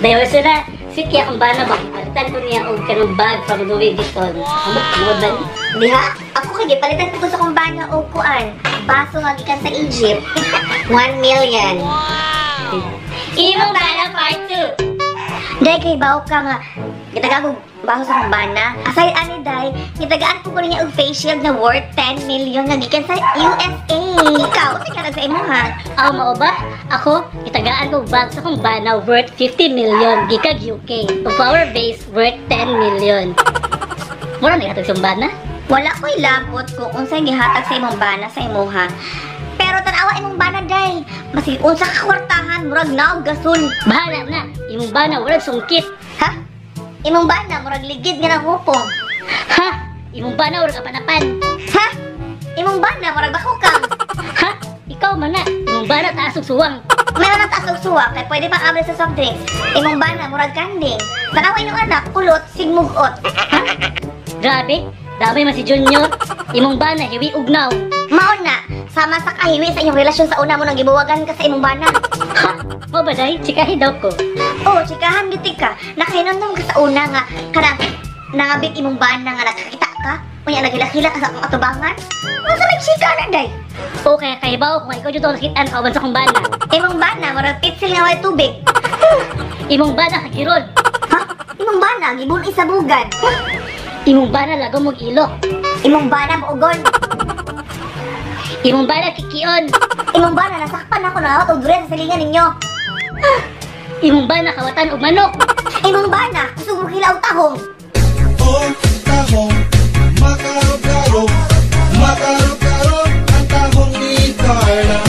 Dayon sila, sweet kaya akong bana ba? Palitan ko niya og kanang bag from Louis Vuitton. Amo, mo ba ni? Diha, ako kay gipalitan ko sa akong bana og kuan. Baso nga gikan sa Egypt. 1 million. Imong bana part 2. Day kay bawo ka nga gitagaan ko baso sa akong bana. Aside ani day, gitagaan ko niya og face shield na worth 10 million nga gikan sa USA. Ikaw, unsay gihatag sa imo ha? Ako mao ba? Ako, gitagaan ko bag sa akong bana worth 50 million gikag UK. Ug flower vase worth 10 million. Mura na gihatag sa akong bana? Wala ko'y labot kung unsay gihatag sa imong bana sa imuha. Pero tan-awa imong bana day. Masig unsa ka kwartahan, murag naog gasol. Bahala na, imong bana wala sungkit. Ha? Imong bana murag ligid nga nang hupong. Ha? Imong bana wala kapanapan. Ha? Imong bana murag bakukang. Ha? Ikaw man na, imong bana taas og suwang. Meron ang taas og suwa kay pwede pang abli sa soft drinks. Imong bana murag kanding. Tanawa imong anak kulot sigmugot. Ha? Grabe, damay man si Junior. Imong bana hiwi ugnaw. Mao na, sama sa kahiwi sa inyong relasyon sa una mo nang gibuwagan ka sa imong bana. Ha? Mao ba day? Chikahi daw ko. Oh, chikahan gyud ka. Nakahinumdum ka sa una nga kanang nangabit imong bana nga nakakita ka. Unya naghilak-hilak ka sa akong atubangan. Unsa may chika na day? O kaya kahibaw kung ikaw jud ang nakitaan kauban sa akong bana. Imong bana murag pitsil nga way tubig. Imong bana kagiron. Ha? Imong bana gibun-i sa bugad. Imong bana lagom og ilok. Imong bana muugon. Imong bana kikion. Imong bana nasakpan ako na og durian sa silingan ninyo. Imong bana kawatan og manok. Imong bana kusog mo hila og tahong. Oh, tahong, makarot-karot, makarot-karot, ang tahong ni Carla.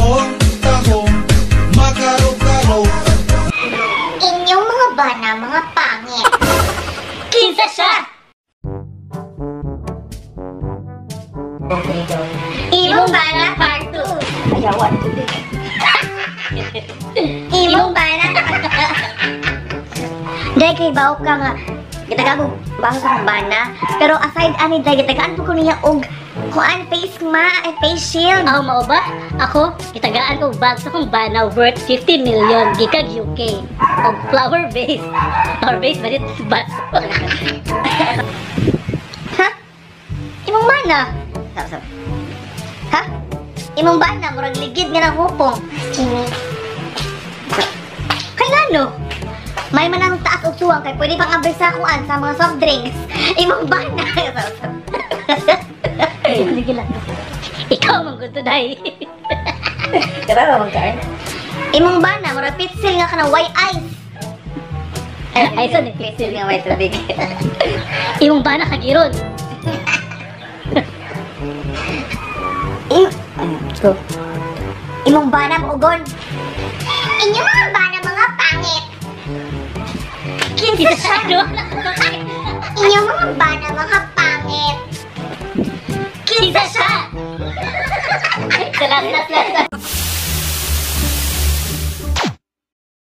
Oh, tahong, makarot-karot. Inyong mga bana mga pangit. Kinsa siya? Okay, go. Imong bana part 2. Ayawan tubig. Imong bana. Day kay bawo ka nga gitagaan ko baso sa akong bana. Pero aside ani day gitagaan po ko niya og kuan face ma ay face shield. Ako mao ba? Ako, gitagaan ko bag sa akong bana worth 50 million gikag UK. Og flower vase. Flower vase ba dit baso? Ha? Imong bana. Sab sab. Ha? Imong bana murag ligid nga nang hupong. Kay ngano? May manang taas og suwang kay pwede pang abri sa kuan sa mga soft drinks. Imong bana. Sige lang. Ikaw man gud to day. Kara man ka. Imong bana murag pitsil nga kanang white ice. Ay, sa ni Pitsil nga white tubig. Imong bana kagiron. Go. Imong bana muugon. Inyong mga bana mga pangit. Kinsa siya? Inyong mga bana mga pangit. Kinsa siya? Last, last, last, last.